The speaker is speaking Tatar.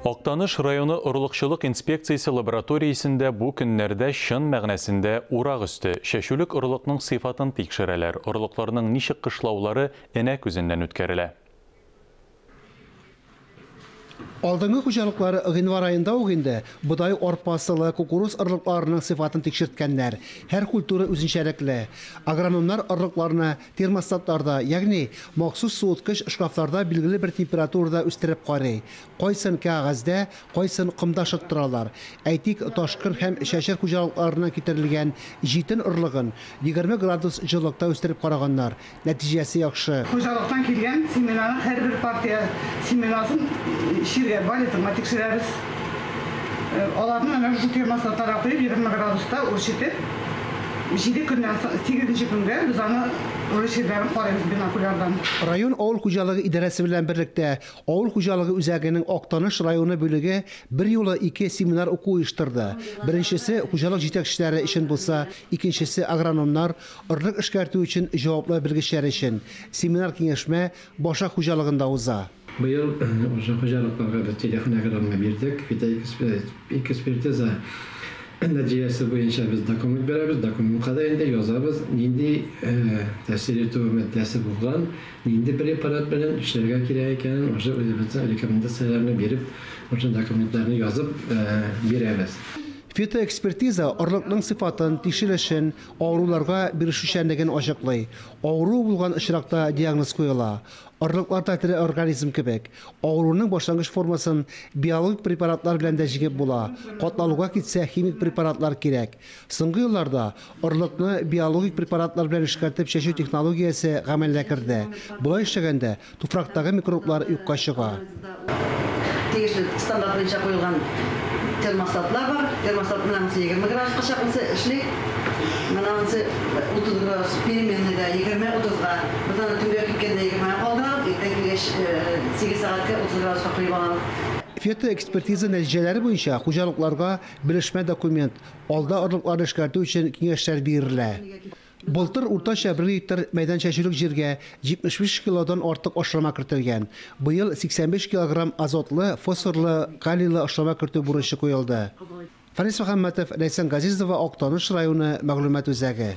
Актаныш районы орлыкчылык инспекциясе лабораториясендә бу көннәрдә чын мәгънәсендә урак өсте. Чәчүлек орлыкның сыйфатын тикшерәләр. Орлыкларның ничек кышлаулары энә күзеннән үткәрелә. Алдынгы хуҗалыклар гыйнвар аенда ук инде бодай, арпа, солы, кукуруз орлыкларының сыйфатын тикшерткәннәр. Һәр культура үзенчәлекле. Агрономнар орлыкларны термостатларда, ягъни махсус суыткыч шкафларда билгеле бер температурада үстереп карый. Кайсын кәгазьдә, кайсын комда шыттыралар. Әйтик, Ташкын һәм Чәчер хуҗалыкларыннан китерелгән җитен орлыгын 20 градус җылылыкта үстереп караганнар. Нәтиҗәсе яхшы. Хуҗалыктан килгән семенаның һәрбер партия семенасын чиргә, болезньга тикшерәбез. Аларны менә шушы термостатларга куеп, 20 градуста үрчетеп, 7 көннән соң, 8 көнгә без аны уже чирләрен карыйбыз бинокулярдан. Район авыл хуҗалыгы идарәсе белән берлектә авыл хуҗалыгы үзәгенең Актаныш районы бүлеге берьюлы ике семинар уку оештырды. Беренчесе хуҗалык җитәкчеләре өчен булса, икенчесе агрономнар, орлык эшкәртү өчен җаваплы белгечләр өчен. Семинар-киңәшмә Башак хуҗалыгында уза. Быел уже хуҗалыкларга без телефон агрономга бирдек. Фитоэкспертиза нәтиҗәсе буенча без документ бирәбез. Документка да инде язабыз, нинди тәэсир итү матдәсе булган, нинди препарат белән эшләргә кирәк икәнен уже үзебезнең рекомендацияләрне биреп, уже документларны язып бирәбез. Фитоэкспертиза орлыкның сыйфатын, тикшерелешен, авыруларга бирешүчәнлеген ачыклый. Авыру булган очракта диагноз куела. Орлыклар да тере организм кебек. Авыруның башлангыч формасын биологик препаратлар белән дә җиңеп була. Катлаулыга китсә, химик препаратлар кирәк. Соңгы елларда орлыкны биологик препаратлар белән эшкәртеп чәчү технологиясе гамәлгә керде. Болай эшләгәндә туфрактагы микроблар юкка чыга. Тиешле стандарт буенча куелган термостатлар бар. Термостат менә монысы 20 градуска чаклысы эшли. Менә монысы 30 градус переменныйда 20-30-га. Без аны төнгә киткәндә 20-гә калдырабыз, иртән килгәч 8 сәгатькә 30 градуска куеп алабыз. Фитоэкспертиза нәтиҗәләре буенча хуҗалыкларга белешмә документ, алда орлыкларны эшкәртү өчен киңәшләр бирелә. Былтыр уртача 1 гектар мәйдан чәчүлек җиргә 75 килодан артык ашлама кертелгән. Быел 85 килограмм азотлы, фосфорлы, калийлы ашлама кертү бурычы куелды. Фарис Мөхәммәтов, Ләйсән Газизова, Актаныш районы мәгълүмат үзәге.